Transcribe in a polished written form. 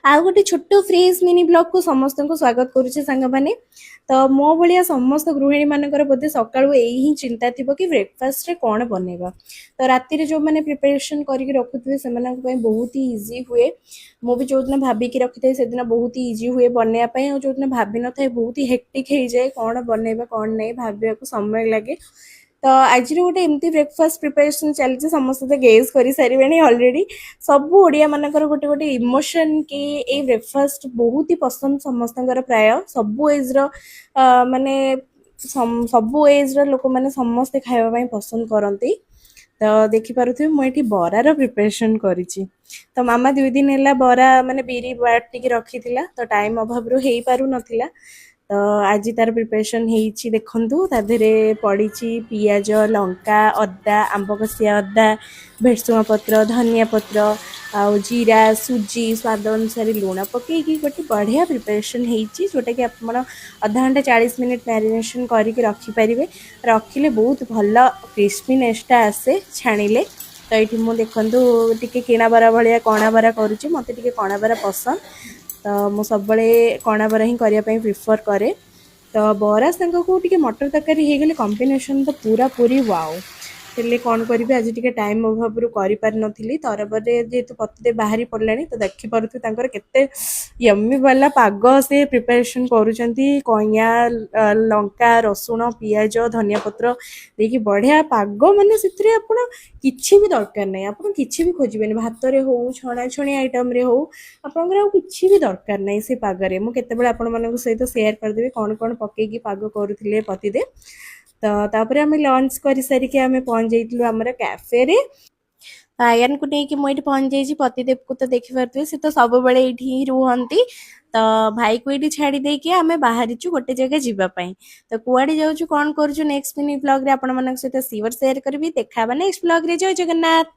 ଆଉ ଗୋଟେ ଛୋଟ ଫ୍ରେଶ୍ ମିନି ବ୍ଲଗ୍କୁ ସମସ୍ତଙ୍କୁ ସ୍ୱାଗତ କରୁଛି ସାଙ୍ଗମାନେ। ତ ମୋ ଭଳିଆ ସମସ୍ତ ଗୃହିଣୀମାନଙ୍କର ବୋଧେ ସକାଳୁ ଏଇ ହିଁ ଚିନ୍ତା ଥିବ କି ବ୍ରେକଫାଷ୍ଟରେ କ'ଣ ବନେଇବା। ତ ରାତିରେ ଯେଉଁମାନେ ପ୍ରିପାରେସନ୍ କରିକି ରଖୁଥିବେ, ସେମାନଙ୍କ ପାଇଁ ବହୁତ ହି ଇଜି ହୁଏ। ମୁଁ ବି ଯେଉଁଦିନ ଭାବିକି ରଖିଥାଏ, ସେଦିନ ବହୁତ ହି ଇଜି ହୁଏ ବନେଇବା ପାଇଁ ଆଉ ଯେଉଁଦିନ ଭାବିନଥାଏ, ବହୁତ ହି ହେକ୍ଟିକ୍ ହେଇଯାଏ। କ'ଣ ବନେଇବା, କ'ଣ ନାହିଁ, ଭାବିବାକୁ ସମୟ ଲାଗେ। ତ ଆଜିର ଗୋଟେ ଏମିତି ବ୍ରେକଫାଷ୍ଟ ପ୍ରିପାରେସନ୍ ଚାଲିଛି, ସମସ୍ତେ ତ ଗେସ୍ କରିସାରିବେଣି ଅଲରେଡ଼ି। ସବୁ ଓଡ଼ିଆମାନଙ୍କର ଗୋଟେ ଗୋଟେ ଇମୋସନ୍ କି ଏଇ ବ୍ରେକଫାଷ୍ଟ ବହୁତ ହି ପସନ୍ଦ ସମସ୍ତଙ୍କର। ପ୍ରାୟ ସବୁ ଏଜ୍ର, ମାନେ ସବୁ ଏଜ୍ର ଲୋକମାନେ ସମସ୍ତେ ଖାଇବା ପାଇଁ ପସନ୍ଦ କରନ୍ତି। ତ ଦେଖିପାରୁଥିବେ, ମୁଁ ଏଠି ବରାର ପ୍ରିପାରେସନ୍ କରିଛି। ତ ମାମା 2 ଦିନ ହେଲା ବରା, ମାନେ ବିରି ବାଟିକି ରଖିଥିଲା, ତ ଟାଇମ୍ ଅଭାବରୁ ହେଇପାରୁନଥିଲା। ତ ଆଜି ତାର ପ୍ରିପାରେସନ୍ ହେଇଛି। ଦେଖନ୍ତୁ, ତା ଦେହରେ ପଡ଼ିଛି ପିଆଜ, ଲଙ୍କା, ଅଦା, ଆମ୍ବ କଷିଆ ଅଦା, ଭେରସୁଙ୍ଗା ପତ୍ର, ଧନିଆ ପତ୍ର ଆଉ ଜିରା, ସୁଜି, ସ୍ୱାଦ ଅନୁସାରେ ଲୁଣ ପକେଇକି ଗୋଟେ ବଢ଼ିଆ ପ୍ରିପାରେସନ୍ ହେଇଛି, ଯେଉଁଟାକି ଆପଣ ଅଧା ଘଣ୍ଟା 40 ମିନିଟ୍ ମ୍ୟାରିନେସନ୍ କରିକି ରଖିପାରିବେ। ରଖିଲେ ବହୁତ ଭଲ କ୍ରିସ୍ପିନେସ୍ଟା ଆସେ ଛାଣିଲେ। ତ ଏଇଠି ମୁଁ ଦେଖନ୍ତୁ, ଟିକେ କିଣା ବରା ଭଳିଆ କଣା ବରା କରୁଛି। ମୋତେ ଟିକେ କଣା ବରା ପସନ୍ଦ, ତ ମୁଁ ସବୁବେଳେ କଣା ବରା ହିଁ କରିବା ପାଇଁ ପ୍ରିଫର୍ କରେ। ତ ବରା ସାଙ୍ଗକୁ ଟିକେ ମଟର ତରକାରୀ ହେଇଗଲେ କମ୍ବିନେସନ୍ ତ ପୁରା ପୁରି ୱାଓ। ହେଲେ କ'ଣ କରିବି, ଆଜି ଟିକେ ଟାଇମ୍ ଅଭାବରୁ କରିପାରିନଥିଲି। ତରବରରେ ଯେହେତୁ ପତିଦେବ ବାହାରି ପଡ଼ିଲାଣି। ତ ଦେଖିପାରୁଥିବେ, ତାଙ୍କର କେତେ ୟମି ବାଲା ପାଗ ସେ ପ୍ରିପାରେସନ୍ କରୁଛନ୍ତି। କଇଁଆ, ଲଙ୍କା, ରସୁଣ, ପିଆଜ, ଧନିଆ ପତ୍ର ଦେଇକି ବଢ଼ିଆ ପାଗ। ମାନେ ସେଥିରେ ଆପଣ କିଛି ବି ଦରକାର ନାହିଁ, ଆପଣ କିଛି ବି ଖୋଜିବେନି। ଭାତରେ ହଉ, ଛଣାଛଣି ଆଇଟମ୍ରେ ହଉ, ଆପଣଙ୍କର ଆଉ କିଛି ବି ଦରକାର ନାହିଁ ସେ ପାଗରେ। ମୁଁ କେତେବେଳେ ଆପଣମାନଙ୍କ ସହିତ ସେୟାର କରିଦେବି କ'ଣ କ'ଣ ପକେଇକି ପାଗ କରୁଥିଲେ ପତିଦେବ। ତ ତାପରେ ଆମେ ଲଞ୍ଚ କରିସାରିକି ଆମେ ପହଞ୍ଚି ଯାଇଥିଲୁ ଆମର କ୍ୟାଫେରେ। ତ ଆୟାନକୁ ନେଇକି ମୁଁ ଏଇଠି ପହଞ୍ଚି ଯାଇଛି। ପତିଦେବକୁ ତ ଦେଖିପାରୁଥିବେ, ସେ ତ ସବୁବେଳେ ଏଇଠି ହିଁ ରୁହନ୍ତି। ତ ଭାଇକୁ ଏଇଠି ଛାଡ଼ି ଦେଇକି ଆମେ ବାହାରିଛୁ ଗୋଟେ ଜାଗା ଯିବା ପାଇଁ। ତ କୁଆଡ଼େ ଯାଉଛୁ, କ'ଣ କରୁଛୁ, ନେକ୍ସଟ ମିନି ବ୍ଲଗ୍ରେ ଆପଣମାନଙ୍କ ସହିତ ସିଓର ସେୟାର କରିବି। ଦେଖା ହେବା ନେକ୍ସଟ ବ୍ଲଗ୍ରେ। ଜୟ ଜଗନ୍ନାଥ।